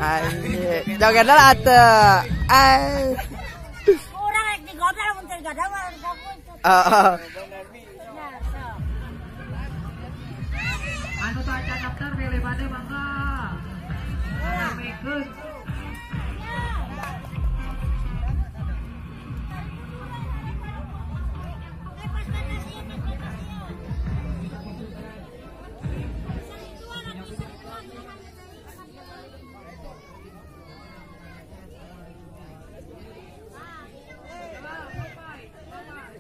Anjir. Joget lah atuh. Ay. Urang rek digodal mun teu digodal mah kapuncut. Heeh. Anu teu acan daftar bilih bade mangga. Ramekeun.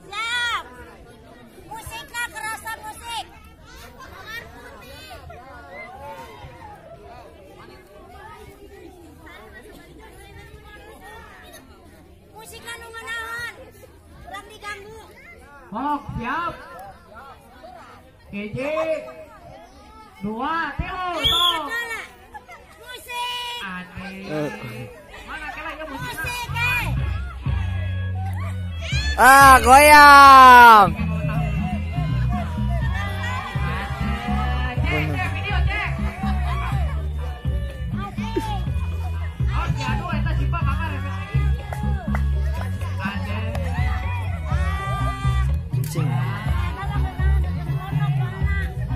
Siap. Musiknya kerasa musik. Musiknya nu ngeunaheun. Urang diganggu. Hok, siap. Hiji, dua, tilu, sok. Musik. Ade. Mana kela ieu musikna? Musik eh. Ah, goyang. Cek, cek, video cek. Oh, jadu eta Cipa mangga refresh lagi. Ade. Cing.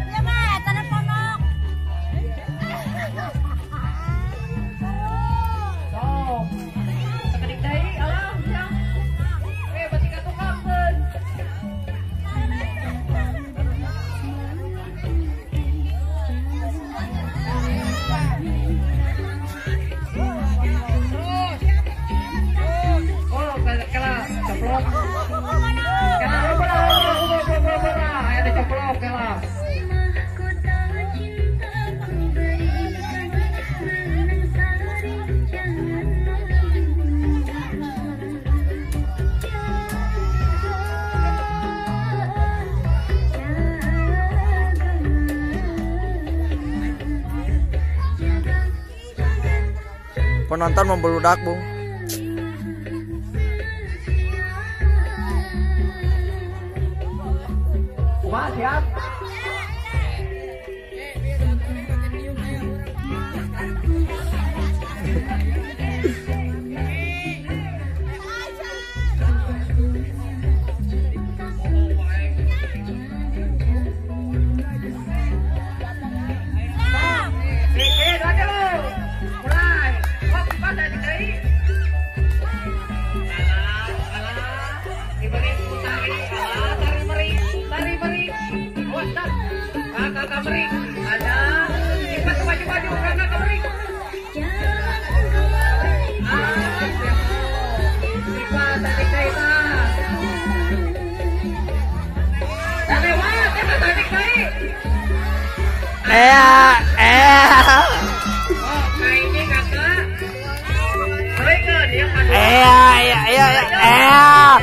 Ya mah eta na ponok. Sok. Sakedik deui, alah, siang. Eh, beuti ka tukangkeun. Terus. Oh, kela coplok. Kela bola bola bola bola. Aya dicoplok kela. Penonton membeludak, Bung. Kumaha siap? Hiji, dua, tilu. Mulai. Hok, Cipa saeutik deui. Alah, alah. Diberi tari, alah, tari meri, tari meri. Awas, tar. Kakak meri. Ada. Cipa tuh maju-maju, kakak meri. Ah, siap. Cipa saeutik deui tah. Dah lewat, eta saeutik deui. Eh, eh. Oh, nah ini kakak. Berikan yang kedua. Eh, iya, iya, eh.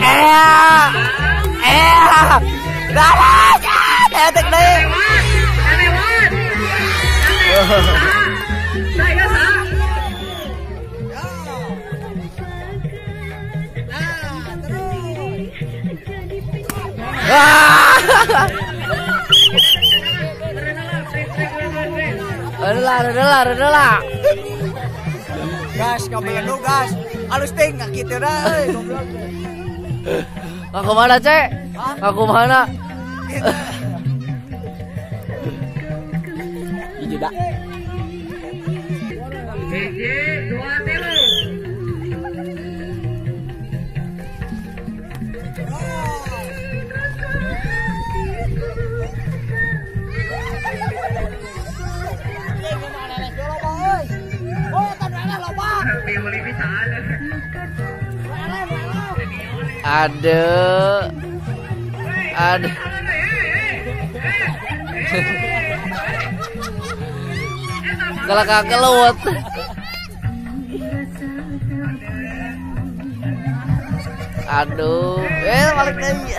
Eh. Eh. Dah lah, detik deui. Lewat, dah lewat. Saya sah. Ah. Udah lah, udah lah. Gas, kamu gas. Halus ting, nggak gitu dah, euy, goblok. Aku mana, Cek? Aku mana? Hiji dah. Hiji, dua, tilu. Ada. Ada. Kalau kakak lewat. Aduh, balik lagi.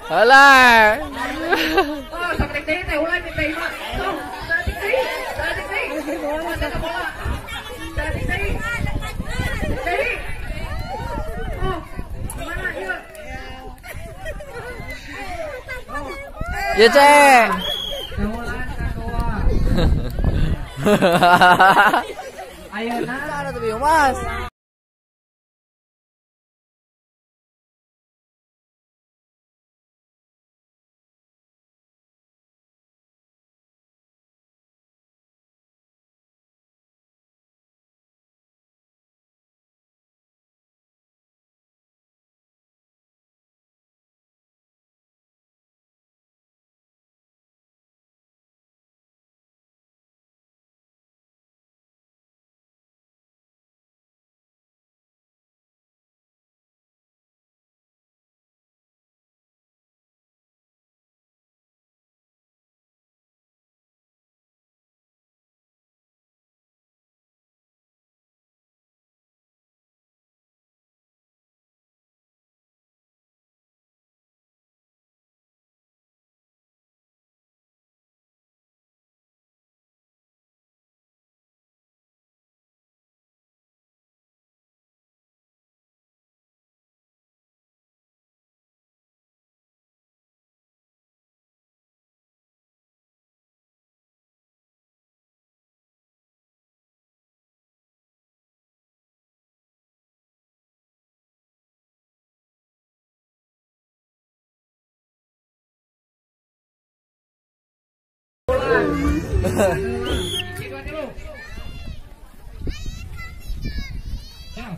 Halah. Oh, sampai teh teh ulah teh mah. Tuh, saeutik deui. Saeutik deui. Bola ka bola. Saeutik deui. Deui. Oh, mana ieu? Ya, Cek. Bulan kadua. Ayeuna ada tuh Mas.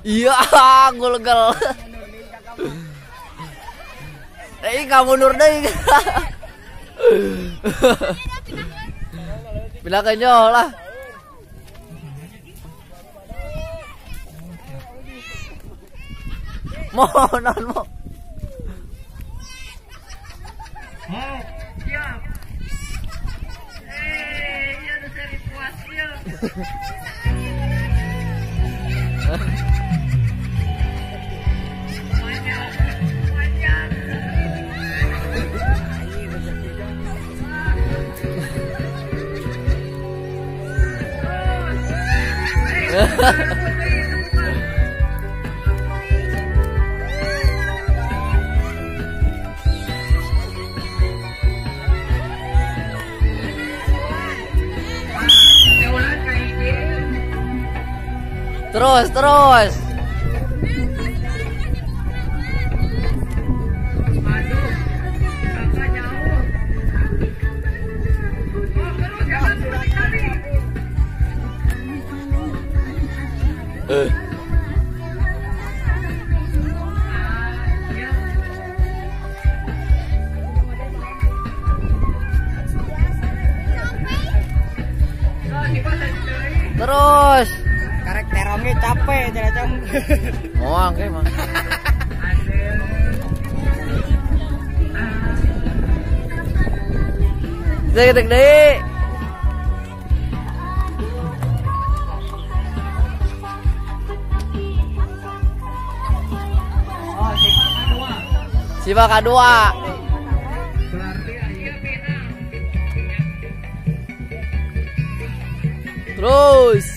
Iya, gol-gol. Eh, kamu mundur deui. Bila kenyol lah. Mau non mau. Siap. Iya udah seri puas ya. Banyak. Terus, terus. Aduh, kakak jauh. Oh, terus jangan seperti tadi. Terus. Karek terongnya capek, ceracam. Moang kayak mah. Dek dek. Oh, Sipa kedua. Sipa kedua. Berarti akhir final. Terus.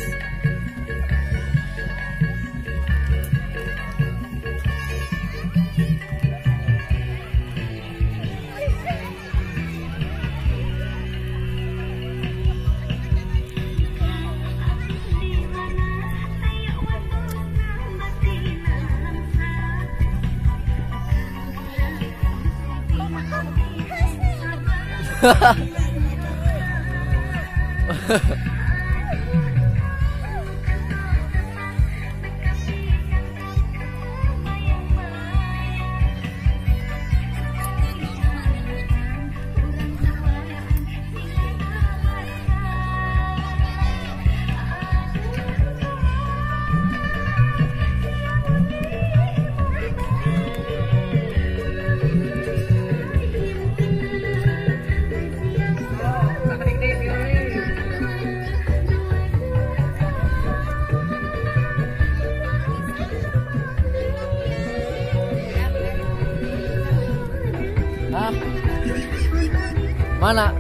Mana?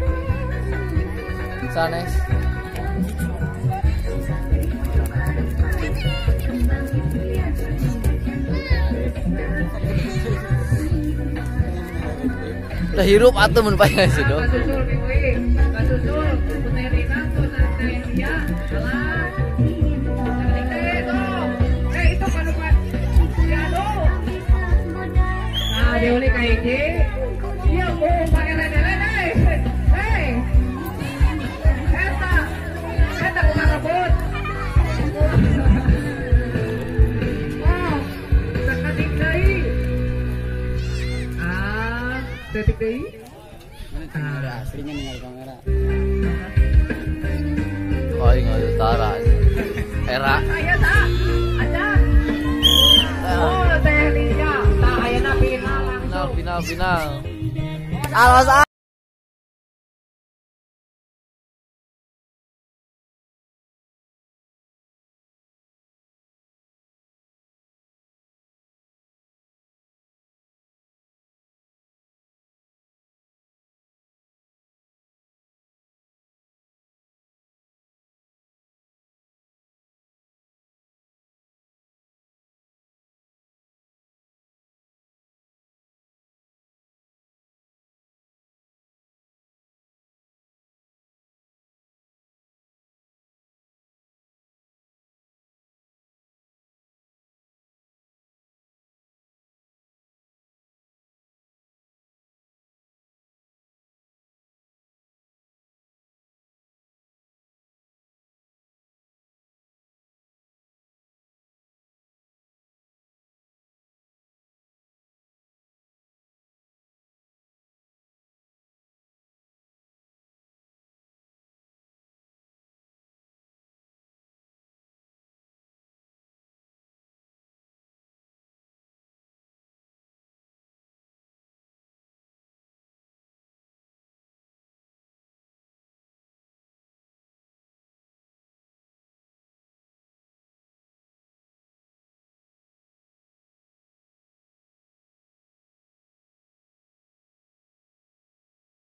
Sanes. Teh hirup atuh mun payah sih dong. Detik deui. Kamera aslinya ningali kamera. Oh, ingat utara. Era. Aya ta. Ada. Oh, teh Lia. Tah ayeuna final langsung. Final final. Alas.